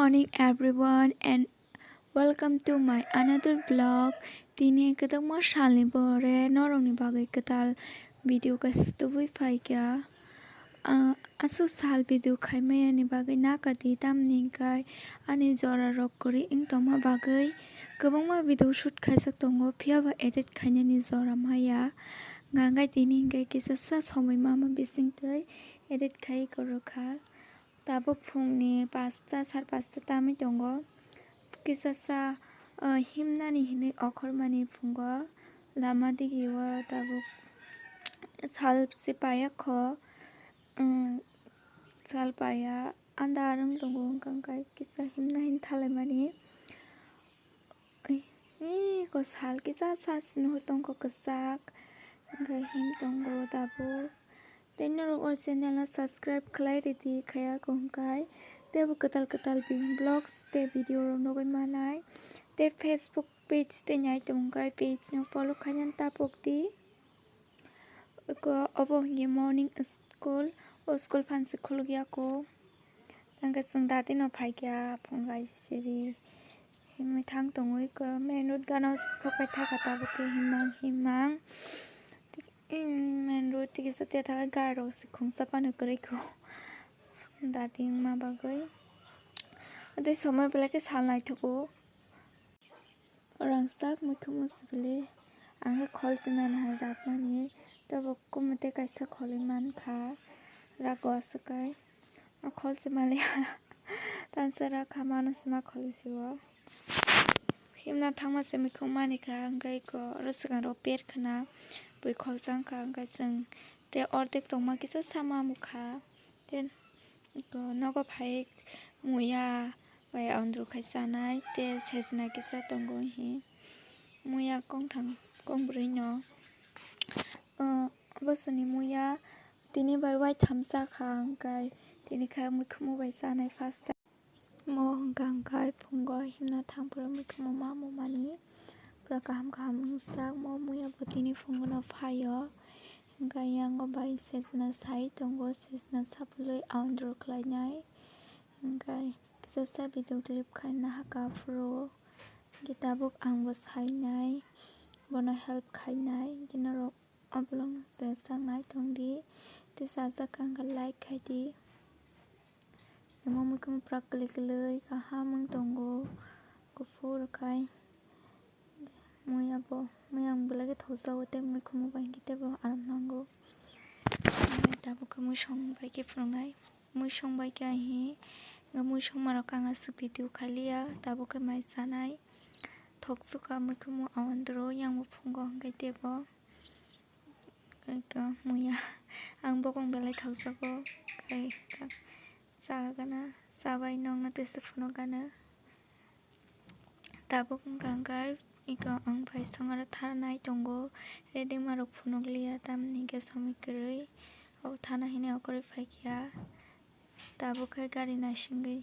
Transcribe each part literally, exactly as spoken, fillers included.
Morning everyone and welcome to my another vlog. Tini kwbangma salni pore norokni bagwi kwtal video kaisa tubui phaikha. Ah, aswk sal video khaimaya ni bagwi nakardi, tamni hwnkhe ani jora rok kwrwi wng tongma bagwi kwbangma video shoot khaijak tongo, phiyaba edit khainani jora maya. Hwnkhe tini hwnkhe kisa sa somoi mama bisingtwi edit khai kwrwkha. Tabuk phungni pasta, sar pasta tamwi tongo. Kisa sa, ah, himnani hinwi okhormani phungo lama digi o tabuk sal se paya kho, um, sal paya andar wng tongo, hwnkha hwnkhe kisa himna hin thalaimani. Ui, ui, ko sal kisa sa sini hor tongkho kwchak, hwnkhe him tongo tabuk. Tei norok o channel no subscribe khlai ridi khaya ko hwnkhe teibo kwtal kwtal bini vlogs tei video rok nugwi manai. Tei Facebook page tei nai tongkha, page no follow khainani tapok di. Eko obo hwnkhe morning school, o school phansi khulukya ko. Hwnkhe chwng dati no phaikha phungai siri himwi thang tongwi ko main road gana sopai thaka tabuk khe himang himang. Main road twi kisa tei thaka gari rok se khungsa phano kwrwi ko dati wngma bagwi. Tei somoi belai khe sal naithogo. Rangchak mikhumu sibili ang khe khol chimani hai ratmani, tei bo kumui tei kaisa kholwi mankha, rago aswk kai. O khol chimaliya tansa rakha mano sima kholwi sio. Himna thangma se mikhum manikha, hwnkhe eko oro swkang ro per khna bui khol tangkha, hwnkhe chwng tei ordek tongma kisa sama mukha. Tei nogo phai muya bai andro khai chanai tei sejna kisa tongo hi. Muya kongthang kongbrwi no, o, bosoni muya tini bai waitham cha kha, hwnkhe tini khe mikhumu bai chanai first time. Mo hwnkha hwnkhe phungo himna thang phuru mikhumu ma mumani pura kaham kaham wngsak. Mo muya bo tini phungo no phaio, hwnkhe yango bai sejna sai tongo, sejna sapului andro khlainai, hwnkhe kisa sa video clip khaina haka phuru hwnkhe tabuk ang bo sainai, bono help khainai, hwnkhe norok. Obolong se sangnai tongdi, tei sajak kha hwnkhe like khaidi. Emo mikhumu pura kwlwi kwlwi kaham wng tongo, kuphur khai. Muya bo, muya ang belai khe thokjago tei mikhumu bai hwnkhe teibo aram nango. Tabuk khe muisong bai khe phunuknai. Muisong bai khe ahi, muisong marok ang aswk video khailiya, tabuk khe mai chanai. Thoksuka mikhumu andro, yang bo phungo hwnkhe teibo. Eko muya ang bokong belai thokjago, kai ka-, chagana, chabai nokno tesa phunukgana. Tabuk wngkha hwnkhe eko ang bai songaro thanai tongo, ready marok phunukliya, tamni hwnkhe somoi kwrwi. O thana hinwi okorwi phaikha. Tabuk khe gari naisingwi,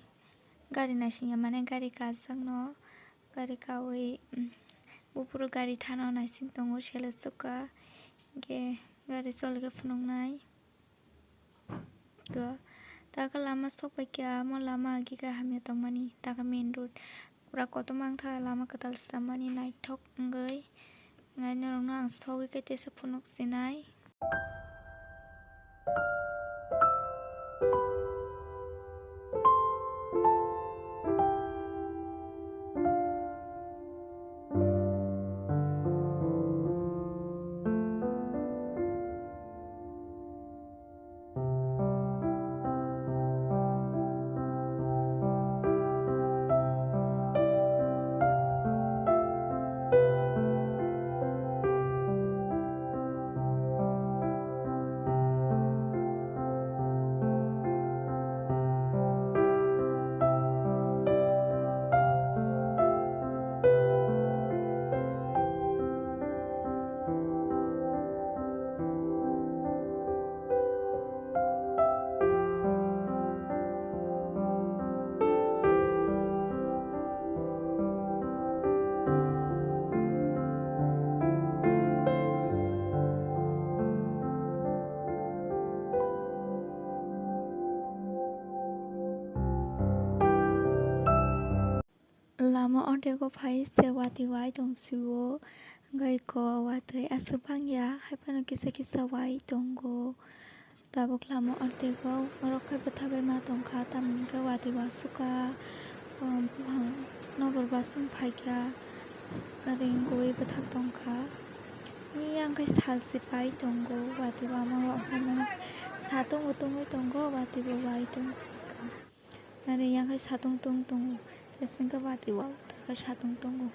gari naisingya mane gari kajakno, gari kaui, um, buphuru gari thana naising tongo, sele chukha, hwnkhe gari choli khe phunuknai. To, taka lama sokpaikha, omo lama agika hamya tongmani, taka main road. Pura kotorma wngkha lama kwtal swnamani naithok wngwi. Nai norokno ang sogwi khe tesa phunuk sinai. Lama ordego phai se watwi wai tong sio, hwnkhe iko watwi aswk bangya, haiphano kisa kisa wai tongo. Tabuk lama ordego, norok khe bwthagwi ma tongkha, tamni hwnkhe watwi wasukha, um, buphang nokbar basing phaikha, gari wngwi bwthak tongkha. Yang khe sal se pai tongo, watwi wama rok hwnwi satung bo tungwi tongo, watwi bo wai tongkha. Nare yang khe satung tung tongo, tei sengkhe watwi wao tei khe satung tongo,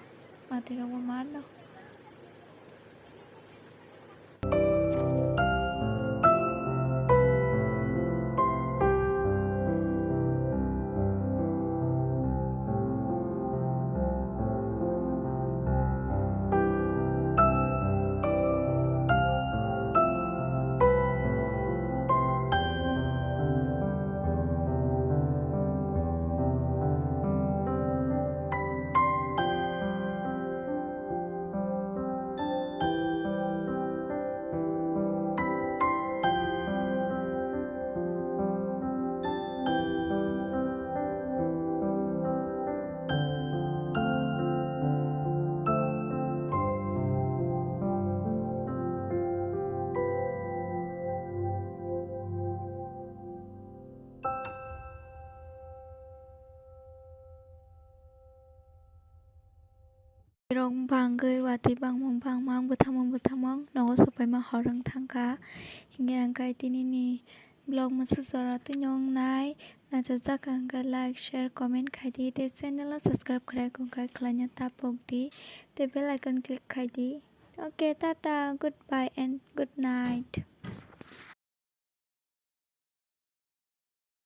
watwi rok bo mar no. Rok bangwi watwi bangmung bangmang bwthamung bwthamung nogo supaima hor wng thangkha. Hinkhe ang kai tinini vlog mwswk jora twi wngnai. Nachajak kha hwnkhe like, share, comment khaidi tei channel o subscribe khlai khe khlaina ta pokdi tei bell icon click khaidi. Okay, tata, goodbye and good night.